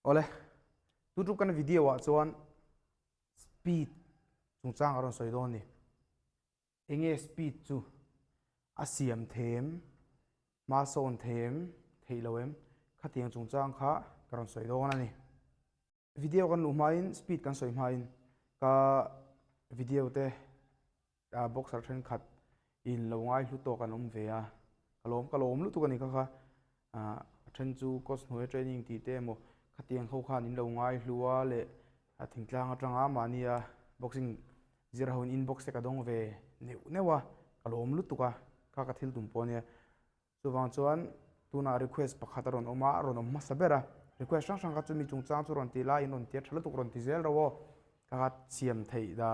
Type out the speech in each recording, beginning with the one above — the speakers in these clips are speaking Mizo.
Awle, tun tum kan video ah chuan speed chungchang a rawn sawi dawn a ni. Enge speed chu a siam them, hma sawn them theih lo em? Khatiang chungchang kha ka rawn sawi dawn a ni. Video kan luh hmain speed kan sawi hmain ka video te boxer thenkhat in lo ngai hlu tawk an awm ve a, ka lawm ka lawm lutuk a ni kha kha a then chu coach hnuaia training tih te emaw khatiang ho khan in lo ngai hlu a leh thingtlang atanga mahnia boxing zir ho in inbox te ka dawng ve neuh neuh a, ka lawm lutuk a kha ka thil tum pawh a nia. Chuvang chuan tunah request pakhat a rawn awm a, a rawn awm hmasa ber a. Request hrang hrang kha chumi chungchang chu rawn ti la, in rawn tia tha lutuk rawn ti zel ro aw. Ka kha siam theih da,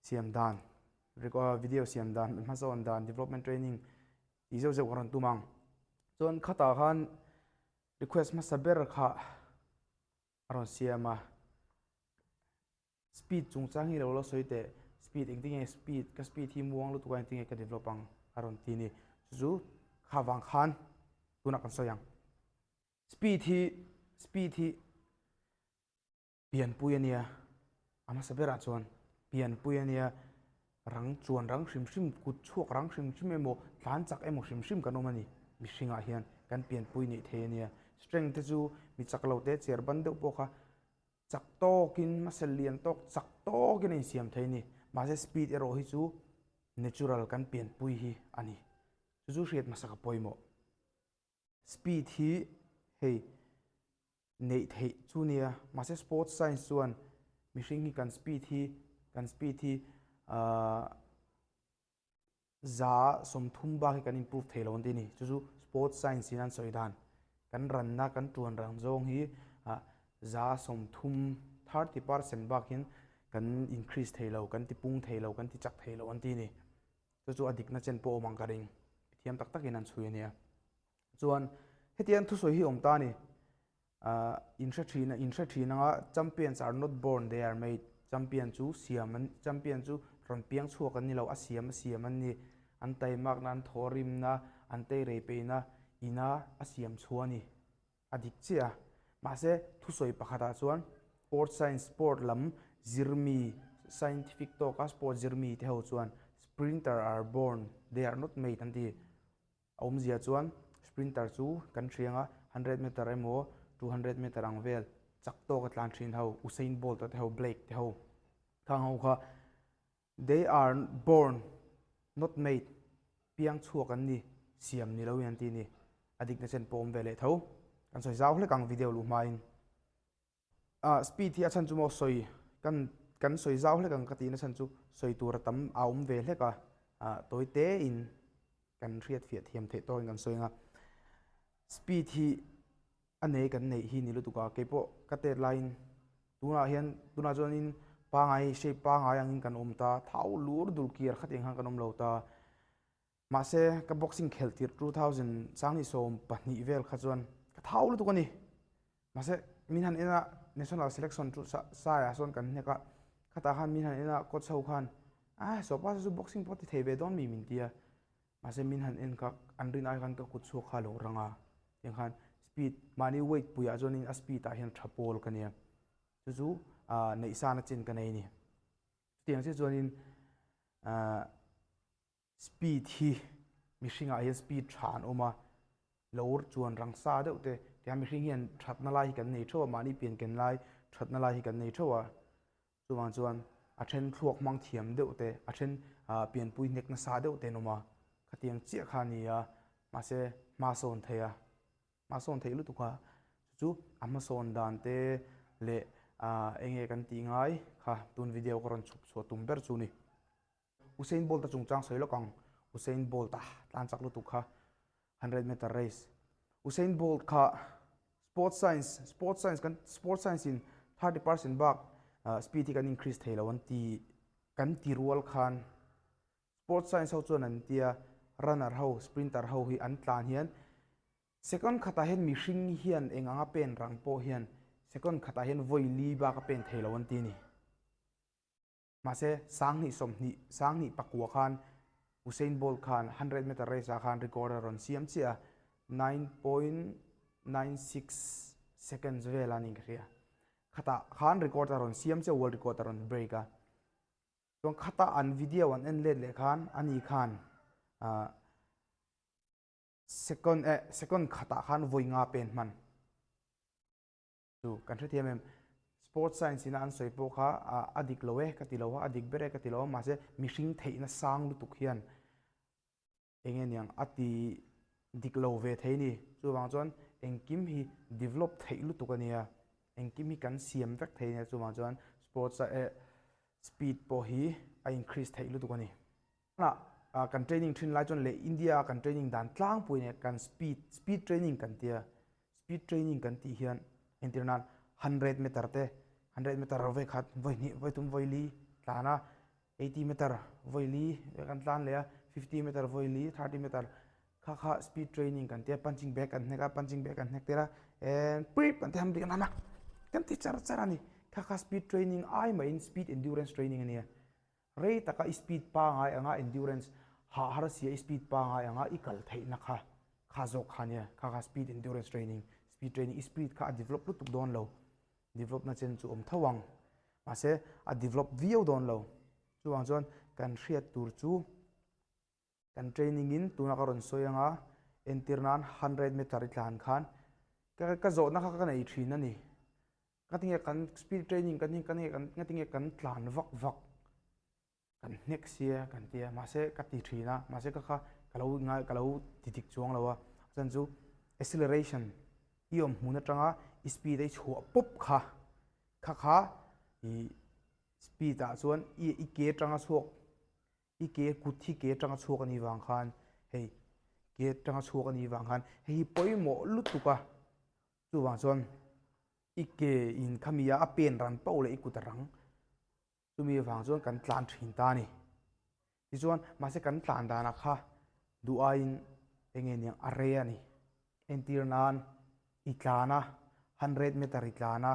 siam dan, video siam dan, hmasawn dan, development training tih zeuh zeuh ka rawn tum ang. Chuan khatah khan request hmasa ber kha a rawn siam a. Speed chungchang hi lo la sawi teh, speed engtin nge speed, ka speed hi muang lutuk a engtin nge ka develop ang a rawn ti ni. Chu chu kha vang khan tunah kan sawi ang. Speed hi, speed hi pianpui a nia, a hmasa berah chuan pianpui a nia, rang chuan rang hrim hrim, kut chhuak rang hrim hrim emaw, tlan chak emaw hrim hrim kan awm a ni. Mihringah hian kan pianpui neih thei a nia. Strength te chu mi chak lo te cher ban deuh pawh kha Chak tawkin, muscle lian tawk chak tawkin a insiam thei a ni. Mahse speed erawh hi chu natural kan pianpui hi a ni. Chu chu hriat hmasa ka pawimawh. Speed hi hei neih theih chu nia, mahse sports science chuan mihring hi kan speed hi kan speed hi ahh 30% bak hi kan improve thei lo an ti a ni. Chu chu sports science in an sawi dan. Kan ranna, kan tuan rang zawng hi 30%, 30% bak hian kan increase thei lo, kan tipung thei lo, kan tichak thei lo an ti a ni. Chu chu a dikna chen pawh awm ang ka ring. Mithiam tak takin an chhui a nia. Chuan hetiang thusawi hi awm ta a ni. In hre thin a, in hre thin anga champions are not born they are made, champion chu siam an, champion chu rawn piang chhuak an ni lo, a siam a siam an ni, an taimakna, an thawhrimna, an teirei peihna ina a siam chhuah a ni, a dik chiah a. Mahse thusawi pakhatah chuan sport science, sport lam zirmi, scientific tawka sport zirmi te ho chuan sprinter are born they are not made an ti. A awmzia chuan sprinter chu kan hriang a, hundred meter emaw 200 meter ang vel chak tawk a tlan thin ho, Usain Bolt a te ho, Blake te ho khang ho kha they are born not made, piang chhuak an ni, siam ni loin an ti a ni. A dikna chen pawh awm ve leh tho. Kan sawi zau hlek ang video luh hmain. Ah speed hi a chhan chu maw sawi kan kan sawi zau hlek ang ka tihna chhan chu sawi tur a tam a awm ve hlek a, ah tawi te in kan hriat fiah thiam theih tawkin kan sawi ang a. Speed hi a nei kan neih hi ni lutuk a, keipawh ka tet laiin tunah hian tunah chuanin pangai shape pangai angin kan awm ta, thau lur dul kiar khatiang khan kan awm lo ta. Mahse, ka boxing khelh tirh 2012 vel kha chuan ka thau lutuk a ni. Mahse, min han en a, national selection chu Saiah sawn kan hnek a, khatah khan min han en a, coach ho khan, Ah, Sopa chu boxing pawh ti thei ve dawn mi min ti a. Mahse, min han en kha an rin ai khan ka kut chhuak kha a lo rang a. Tiang khan speed, mahni weight puiah chuanin a speed ah hian tha pawl ka nia. Chu chu neihsana chin ka nei a ni. Chutiang chiah chuanin Speed hi mihringah hian speed tha an awm a, lo chuan rang sa deuh te tihian mihring hian thatna lai hi kan nei theuh a, mahni pian ken lai thatna lai hi kan nei theuh a, chuvang chuan a then thluak hmang thiam deuh te, a then pianpui hnek nasa deuh te an awm a, khatiang chiah kha a ni a, mahse hma sawn thei a, hma sawn theih lutuk a, chu chu a hmasawn dan te leh eng nge kan tih ngai kha tun video ka rawn chhuk chhuah tum ber chu a ni. Usain Bolt-a chungchang sawi lawk ang. Usain Bolt-a tlan chak lutuk kha 100 meter race. Usain Bolt kha sports science, sports science kan sports science in 30% bak speed hi kan increase thei lo an ti kan ti rual khan sports science ho chuan an tia runner ho sprinter ho hi an tlan hian second khatah hian mihring hian eng anga pen rang pawh hian second khatah hian vawi li bak a pen thei lo an ti a ni. Mahse, 2020, 2009 khan Usain Bolt khan 100 meter race ah khan record a rawn siam chiah a, 9.96. seconds vel a niin ka hria. Khatah khan record a rawn siam chiah world record a rawn break a. Chuan khata an video an en let leh khan ani khan ah second eh second khatah khan vawi nga pen hman. Chu kan hrethiam em? Sports science ina an sawi pawh kha a dik lo e ka ti lo a, a dik ber e ka ti lo a, mahse mihring theihna sang lutuk hian eng nge niang a ti dik lo ve thei ni. Chuvang chuan engkim hi develop theih lutuk a nia, engkim hi kan siam vek thei a nia, chuvang chuan sports a eh speed pawh hi a increase theih lutuk a ni. Tunah kan training thin lai chuan leh India a kan training dan tlangpui nen kan speed speed training kan tia speed training kan tih hian entir nan 100 meter te 100 meter vawi khat vawi hnih vawi thum vawi li tlan a 80 meter vawi li kan tlan leh a 50 meter vawi li 30 meter kha kha speed training kan tia punching bag kan hnek a punching bag kan hnek tir a and prip kan ti ham ri kan a kan ti char char a ni kha kha speed training ai mahin speed endurance training a nia. Rei taka i speed pangai anga endurance hah har sia i speed pangai anga i kal theihna kha kha zawk kha nia kha kha speed endurance training speed training i speed kha a develop lutuk dawn lo develop na chen chu awm tho ang mahse a develop viau dawn lo chuvang chuan kan hriat tur chu kan training in tuna ka rawn sawi anga entir nan 100 meter i tlan khan ka ka zawhna kha ka nei thin a ni. Nga tinge kan speed training kan hi kan nge kan nga tinge kan tlan vak vak kan hnek sia kan tia mahse ka ti thin a mahse ka kha ka lo ngai ka lo ti dik chuang lo a a chhan chu acceleration i awm hmun atanga i speed a i chhuah pawp kha kha kha ih speed ah chuan i i ke atanga chhuak i ke kut hi ke atanga chhuak a nih vang khan hei ke atanga chhuak a nih vang khan hei hi pawimawh lutuk a. Chuvang chuan i ke in khami a a pen ran pauh leh i kut a rang. Chumi avang chuan kan tlan thin ta a ni. Tichuan mahse kan tlan danah kha duh aiin eng nge niang a rei a ni. Entir nan i tlan a, 100 meter i tlan a,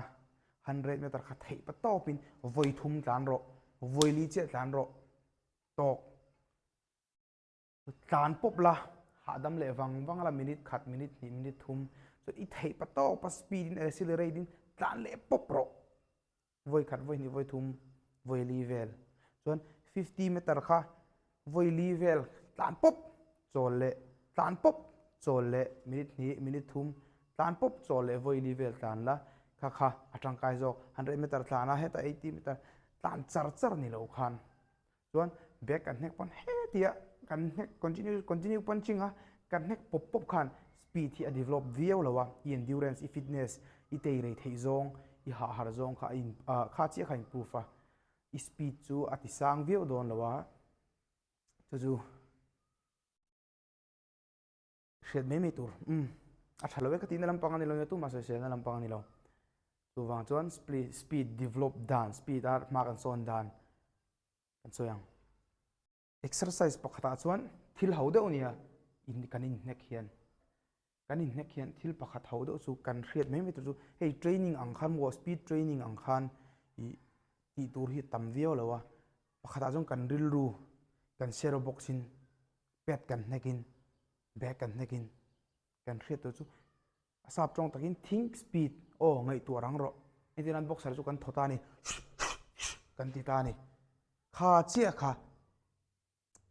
100 meter kha theih pa tawpin vawi thum tlan rawh, vawi li chiah tlan rawh tawk. Tlan pawp la, hahdam leh vang vang la minute khat, minute hnih, minute thum chuan i theih pa tawp a speed in accelerate in tlan leh pawp rawh. Vawi khat, vawi hnih, vawi thum, vawi li vel. Chuan 50 meter kha vawi li vel tlan pawp chawl leh tlan pawp chawl leh minute hnih, minute thum tlan pawp chawl leh vawi li vel tlan la kha kha a tangkai zawk. 100 meter tlan a heta 80 meter tlan char char ni lo khan Chuan bag kan hnek pawn hetia kan hnek continue continue punching a kan hnek pawp pawp khan speed hi a develop viau lo a, i endurance, i fitness, i tei rei theih zawng, i hah har zawng kha a in ah kha chiah kha a improve a, i speed chu a ti sang viau dawn lo a, chu chu. Hriat mai mai tur umm a tha lo e ka tihna lampang a ni lo nia tumah sawiselna lampang a ni lo. Chuvang chuan speed develop dan speed a hma kan sawn dan kan sawi ang. Exercise pakhatah chuan thil ho deuh nia in kan inhnek hian kan inhnek hian thil pakhat ho deuh chu kan hriat mai mai tur chu hei training ang khan maw speed training ang khan ih tih tur hi a tam viau lo a pakhatah chuan kan rilru kan share box in pet kan hnekin bag kan hnekin kan hriat tur chu a sap tawng takin think speed aw ngaihtuah rang rawh entir nan boxer chu kan thaw ta a ni kan ti ta a ni kha chiah kha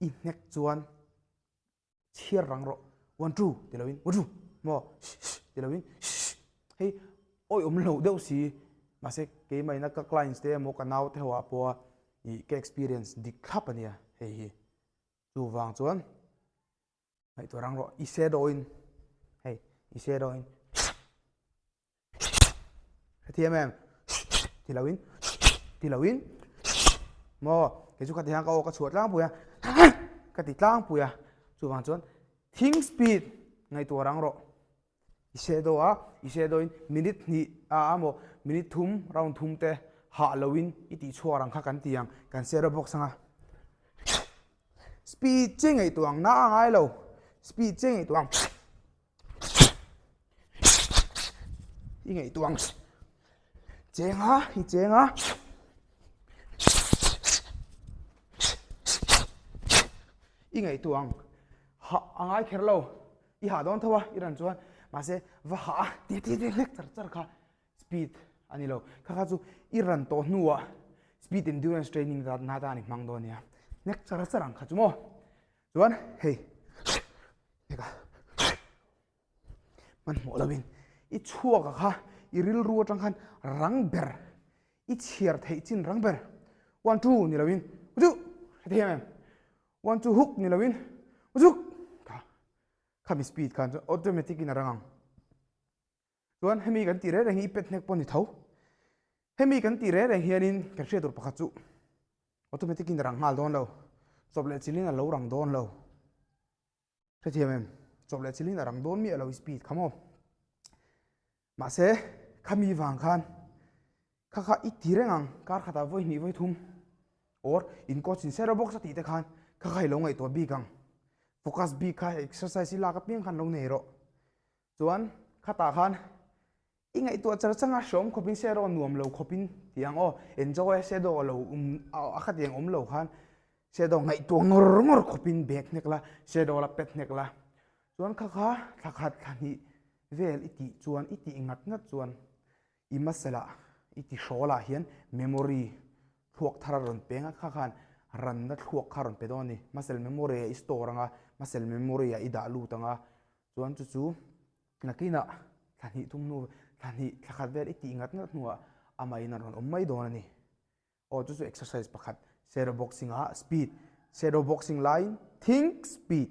i hnek chuan chhiar rang rawh one two ti loin one two maw ti loin hei awi awm lo deuh si mahse keimah ina ka clients te emaw ka nau te ho ah pawha ih ka experience dik thlap a nia hei hi. Chuvang chuan ngaihtuah rang rawh i shadow in hei i shadow in hrethiam em ti lo in ti lo in maw kei chu khati hian ka aw ka chhuah tlangpui a ka ti tlangpui a chuvang chuan think speed ngaihtuah rang rawh I seh daw a, i seh dawin minute hnih a amaw minute thum round thum te hah loin i tih chhuak ang kha kan ti ang, kan seh rawh box anga speed che ngaihtuah ang na a ngai lo, speed che ngaihtuah ang i ngaihtuah ang cheng a i cheng a. I ngaihtuah ang hah a ngai kher lo. I hah dawn tho a, i ran chuan. Mahse va hah a ti ti ti hlek char char kha speed a ni lo. Kha kha chu i ran tawh hnuah speed endurance training na tan i hmang dawn nia. Hnek char char ang kha chu maw. Chuan hei hnek a hmanhmawh lovin i chhuak a kha i rilru atang khan rang ber i chhiar theih chin rang ber one two ni lovin chu hre thei em em one two hook ni lovin zuk kha khami speed khan chuan automatic in a rang ang chuan hemi kan tih reng reng hi i pet hnek pawh ni tho hemi kan tih reng reng hianin kan hriat tur pakhat chu automatic in a rang nghal dawn lo chawp leh chilhin a lo rang dawn lo Hrethiam em? Chawp leh chilhin a rang dawn miah lo i speed kha maw? Mahse, khami vang khan kha kha i ti reng ang, kar khatah vawi hnih vawi thum or in coach in sero box a tih te khan kha kha i lo ngaihtuah bik ang. Focus bik kha exercise i lak apiang khan lo nei rawh. Chuan khatah khan I ngaihtuah char chang a hreawm khawpin se erawh nuam lo khawpin ti ang aw, enjoy a se dawh a lo um a khatiang awm lo khan se dawh ngaihtuah ngawr ngawr khawpin bag hnek la, se dawh la pet hnek la. Chuan kha kha thla khat thla hnih vel i tih chuan i tih ngat ngat chuan i muscle ah i ti hrawl ah hian memory thluak thar a rawn peng a, kha khan ranna thluak kha a rawn pe dawn a ni. Muscle memory ah i store ang a, muscle memory ah i dah lut ang a, chuan chu chu Nakinah thla hnih thum hnu, thla hnih thla khat vel i tih ngat ngat hnuah amahin a rawn awm mai dawn a ni. Aw chu chu exercise pakhat shadow boxing ah speed, shadow boxing laiin think speed.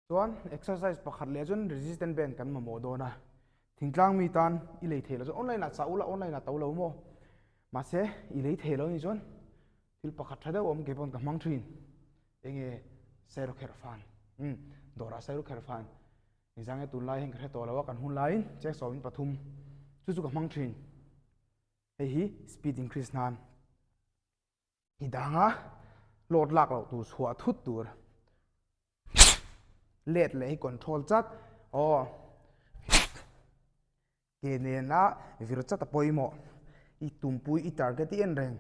Chuan exercise pakhat leh chuan resistance band kan mamawh dawn a, thingtlang mi tan i lei thei lo chuan online ah chah ula online ah to lo maw? Mahse i lei thei lo ni chuan thil pakhat tha deuh awm kei pawn ka hmang thin. Enge Sairawkherhfan umm dawrah Sairawkherhfan engzang nge tunlai hian ka hre tawh lo a kan hun laiin cheng sawmin pathum chu chu ka hmang thin. Hei hi speed increase nan i danga load lak loh tur chhuah thut tur. Let leh hi control chat aw. Ke nena vir chat a pawimawh. I tumpui i target i en reng.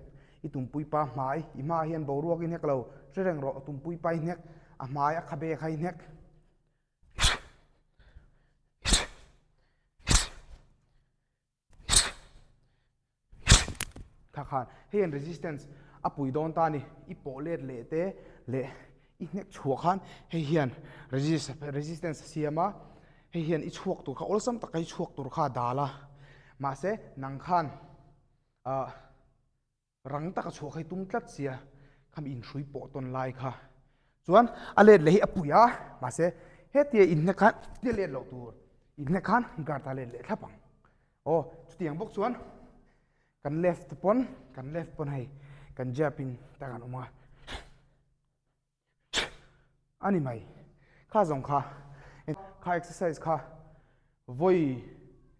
I tumpui pa hmai i hmaah hian boruak i hnek lo. Hre reng rawh tumpui pa i hnek a hmai a khabe kha i hnek. Kha khan hei an resistance a pui dawn ta a ni. I pawh let leh te leh i hnek chhuah khan hei hian resistance a siam a, hei hian i chhuak tur kha awlsam taka i chhuak tur kha a dal a. Mahse nang khan ah Rang taka chhuah kha i tum tlat sia, khami inhrui pawh tawn lai kha chuan a let leh hi a pui a, mahse hetia inhnek khan tia let loh tur, inhnek khan guard a let leh thlap ang. Aw chutiang bawk chuan kan left pawn kan left pawn hei kan jab in tak an awm a. A ni mai. Kha zawng kha kha exercise kha vawi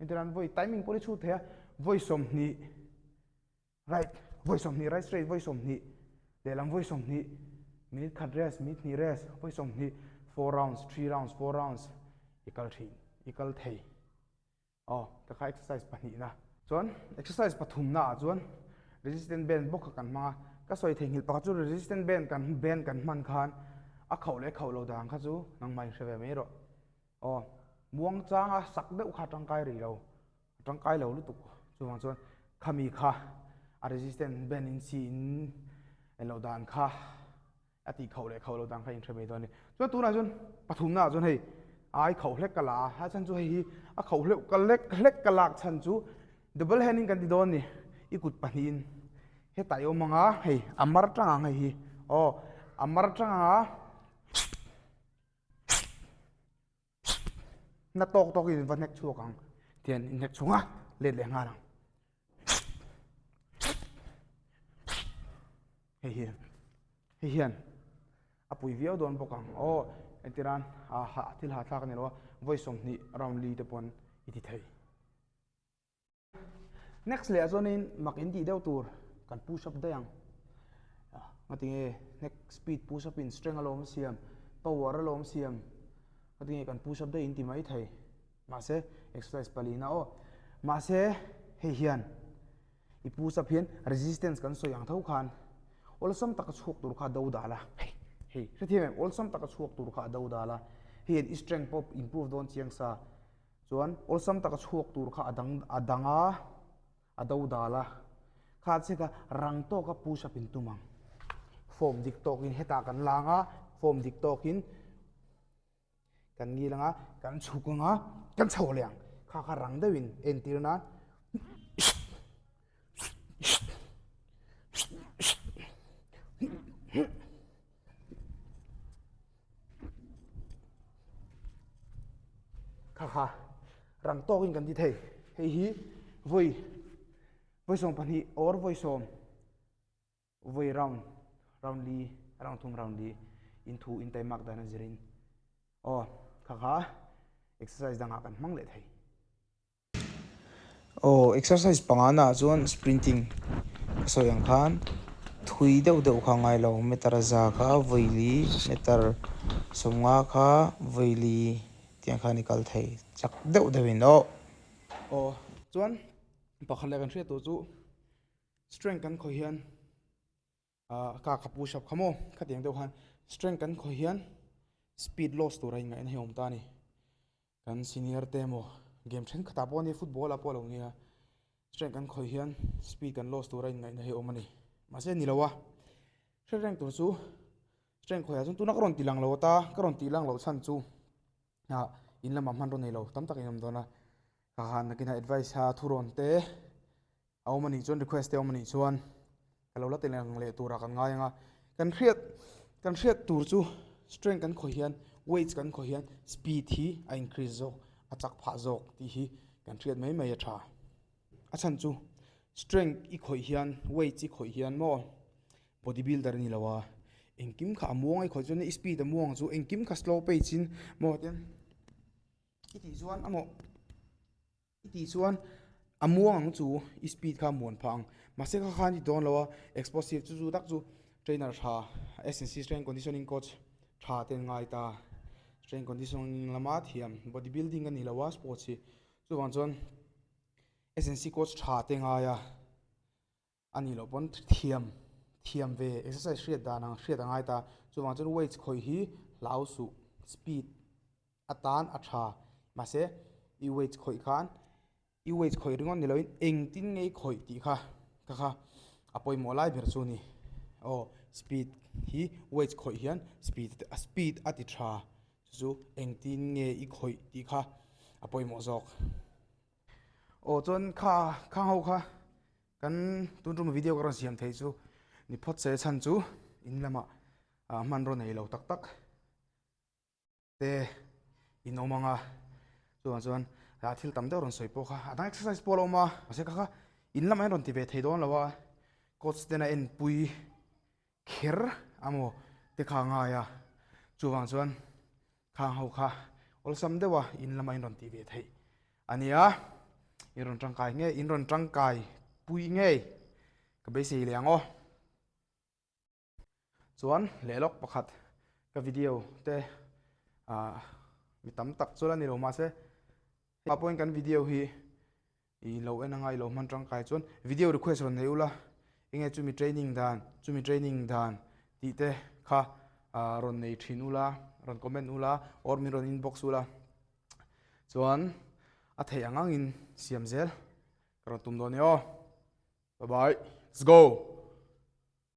entirnan vawi timing pawh hi chhut thei a, vawi 20 right vawi 20 right straight vawi 20 lehlam vawi 20 minute khat rest minute hnih rest vawi 20 four rounds three rounds four rounds i kal thin i kal thei. Aw, ka kha exercise pahnihna. Chuan exercise pathumna ah chuan resistance band bawk kha kan hmang a, ka sawi theihnghilh pakhat chu resistance band kan band kan hman khan a khauh leh khauh lo dan kha chu nangmah in hre ve mai rawh. Aw, muang changa sak deuh kha a tangkai rih lo, a tangkai lo lutuk chuvang chuan khami kha a resistance band in si in enloh dan kha a tih khauh leh khauh lo dan kha inhre mai dawn a ni. Chuan tunah chuan pathumna ah chuan hei ai khauh hlek ka la a, a chhan chu hei hi a khauh hleuh ka lek hlek ka lak chhan chu double hand in kan ti dawn a ni. I kut pahnihin hetah i awm ang a, hei a mar tang ang hei hi aw a mar tang ang a. Na tawk tawk in va hnek chhuak ang tian in hnek chhung a let leh nghal ang hei hi hei hian a pui viau dawn bawk ang aw entiran a ha thil ha thlak ani lo a vawi 20 round li te pawn i ti thei Next leh ah chuanin mak in tih deuh tur kan push up daih ang. Ngatinge neck speed push up in strength a lawm siam, power a lawm siam. Ngatinge kan push up daih in ti mai thei. Mahse exercise palina aw. Mahse hei hian i push up hian resistance kan sawi ang tho khan awlsam taka chhuak tur kha a do dal a. Hei hei hrethiam em awlsam taka chhuak tur kha a do dal a. Hei hian i strength pawh improve dawn chiang sa. Chuan awlsam taka chhuak tur kha a dang a dang a, a do dal a. Kha che kha rang tawka push up in tum ang. Form dik tawkin hetah kan lang a, form dik tawkin kan ngil anga kan chhuk anga kan chho leh ang. Kha kha rang deuhin entir nan. Kha kha rang tawkin kan ti thei. Hei hi vawi vawi 12 or vawi 10 vawi round round li round thum round li in thu in taimak dan a zirin aw kha kha exercise dangah kan hmang leh thei. Aw exercise pangana ah chuan sprinting ka sawi ang khan thui deuh deuh kha a ngai lo meter za kha vawi li meter 50 kha vawi li tiang khan i kal thei chak deuh deuh in aw. Aw chuan pakhat leh kan hriat tur chu strength kan khawih hian ah ka ka push up kha maw khatiang deuh khan strength kan khawih hian speed loss tur a inngaihna hi a awm ta a ni. Kan senior te emaw game thenkhatah pawh a nia football ah pawh a lo nia strength kan khawih hian speed kan loss tura inngaihna hi a awm a ni. Mahse a ni lo a, hre reng tur chu strength khawihah chuan tuna ka rawn ti lang lo ata ka rawn tih lang loh chhan chu ah in lamah hmanraw nei lo tam tak in awm dawn a, ka han nakinah advice a thurawn te A awm anih chuan request te a awm anih chuan ka lo la tel ang leh turah kan ngai ang a, kan hriat kan hriat tur chu strength kan khawih hian weights kan khawih hian speed hi a increase zawk a chak phah zawk tih hi kan hriat mai mai a tha. A chhan chu strength i khawih hian weights i khawih hian maw body builder a ni lo a, engkim kha a muang a i khawih chuan i speed a muang chu engkim kha slow pace in maw tian i tih chuan a mawh. I tih chuan a muang ang chu i speed kha a muan phah ang. Mahse kha khan i dawn lo a, explosive chu chu tak chu trainer tha SNC strength conditioning coach tha te an ngai ta. Strength conditioning lama thiam body building a ni lo a sports hi. Chuvang chuan SNC coach tha te ngai a. A nih loh pawn thiam thiam ve exercise hriat dan ang hriat a ngai ta. Chuvang chuan weights khawih hi hlau suh speed atan a tha. Mahse i weights khawih khan i weights khawih ringawt ni loin engtin nge i khawih tih kha kha kha a pawimawh lai ber chu a ni. Aw speed hi weights khawih hian speed a speed a ti tha chu chu engtin nge i khawih tih kha a pawimawh zawk. Aw chuan kha khang ho kha kan tun tum video ka rawn siam theih chu ni phawt se chhan chu in lamah ah hmanraw nei lo tak tak te in awm ang a chuvang chuan ah thil tam deuh rawn sawi pawh kha a dang exercise pawh a la awm a mahse kha kha in lamah hian rawn ti ve thei dawn lo a coach ten a enpui kher a maw te kha a ngai a chuvang chuan khang ho kha awlsam deuh a in lama in rawn tih ve theih a nia in rawn tangkai nge in rawn tangkai pui ngei ka beisei leh ang aw chuan leh lawk pakhat ka video te ah mi tam tak chu la ni lo mahse hei pawhin kan video hi I lo en anga i lo hman tangkai chuan video request rawn nei ula enge chumi training dan chumi training dan tih te kha rawn nei thin ula rawn comment ula or min rawn inbox ula chuan a theih ang angin siam zel ka rawn tum dawn e aw bye bye let's go.